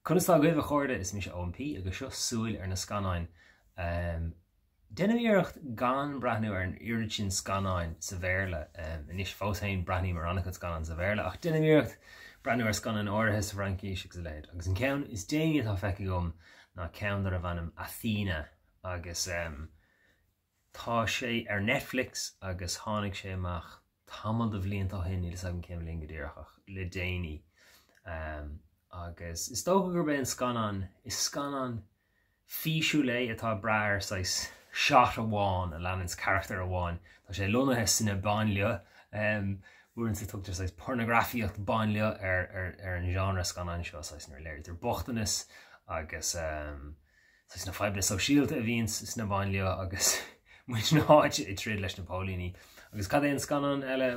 Conas tá agaibh a chairde, is mise Eoin P agus seo Súil ar na Scannáin. Déanaim iarracht gan breathnú ar an oiread sin scannáin sa Bhéarla. Anois fós féin breathnaím ar an-chuid scannán sa Bhéarla ach déanaim iarracht breathnú ar scannáin áirithe sa Bhfraincis agus a leithéid. Agus an ceann is déanaí atá feicthe agam ná ceann darbh ainm Athena agus tá sé ar Netflix agus tháinig sé amach tamall de bhlianta ó shin, níl a fhios agam cén bhliain go díreach ach le déanaí. Agus is dócha gurb é an scannán, is scannán físiúil é atá ag brath ar saghas shot amháin a leananns carachtar amháin. Tá sé lonnaithe sna banlieu. Uaireanta tugtar saghas pornagrafaíocht banlieue ar ar an genre scannáin seo, saghas nuair a léirítear bochtanas agus saghas na fadhbanna sóisialta a bhíonn sna banlieu agus muintir na háite ag troid leis na póilíní. Agus cad é an scannán eile,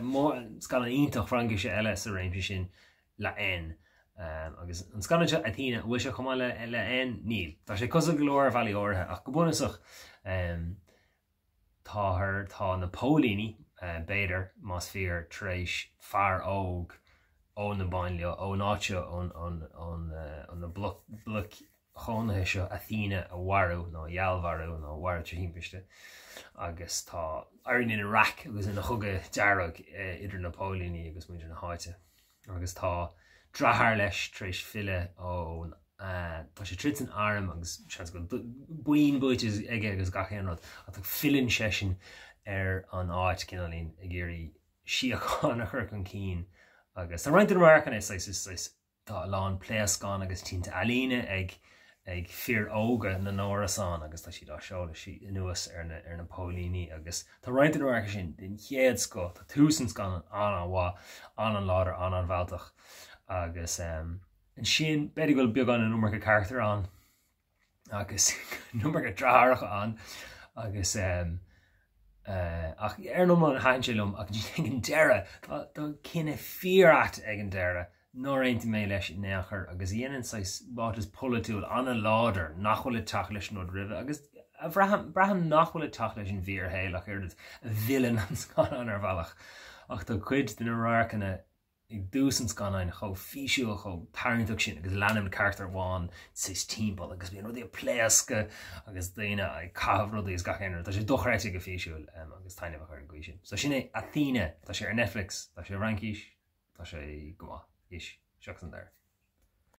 scannán iontach Fraincise eile sa réimse sin, La Haine. Agus an scannán seo, Athena, an bhfuil sé chomh maith le La Haine? Níl. Tá sé cosúil go leor ar bhealaí áirithe, ach go bunúsach, táthar, tá na póilíní, b'fhéidir, más fíor, tar éis fear óg ó na banlieu, ón áit seo, ón, na bloic chónaithe seo Athena a mharú, nó a fheallmharú, nó a mharú trí thimpiste, agus tá éiríonn ina raic agus ina chogadh dearg idir na póilíní agus muintir na háite. Agus tá deartháir leis tar éis filleadh ón tá sé troid san arm agus seans go bhfuil boinn buaite aige agus gach aon rud, ach filleann seisean ar an áit cineáilín ag iarraidh síocháin a chur chun cinn agus tá roinnt de na radharcanna saghas saghas Tá a lán pléascán agus tinte ealaíne ag ag fir óga na n-árasán agus tá siad á seoladh anuas ar na ar na póilíní agus tá roinnt de na radharcanna sin den chéad scoth. Tá tús an scannáin an-an-mhaith, an-an-láidir, an-an-mhealltach agus ansin b'fhéidir go bhfuil beagán an iomarca carachtar ann. agus an iomarca deartháireacha ann agus ach ar an iomlán thaitin sé liom ach ag an deireadh tá cinneadh fíor-ait ag an deireadh nár aontaigh mé leis in aon chor agus a dhéanann saghas ráiteas polaitiúil an-láidir nach bhfuil ag teacht leis an rud roimhe agus a bhraithim, braithim nach bhfuil ag teacht leis an bhfíorshaol ach oiread a mhilleann an scannán ar bhealach ach tá cuid de na radharcanna ag dtús an scannáin chomh físiúil, chomh tarraingteach sin agus leanann carachtar amháin saghas timpeall agus bíonn rudaí ag pléascadh agus daoine ag caitheamh rudaí agus gach aon rud. Tá sé dochreidte go físiúil agus taitneamhach ar an gcaoi sin. So sin é Athena. Tá sé ar Netflix, tá sé i bhFraincis, tá sé go maith, ish, seachas an deireadh.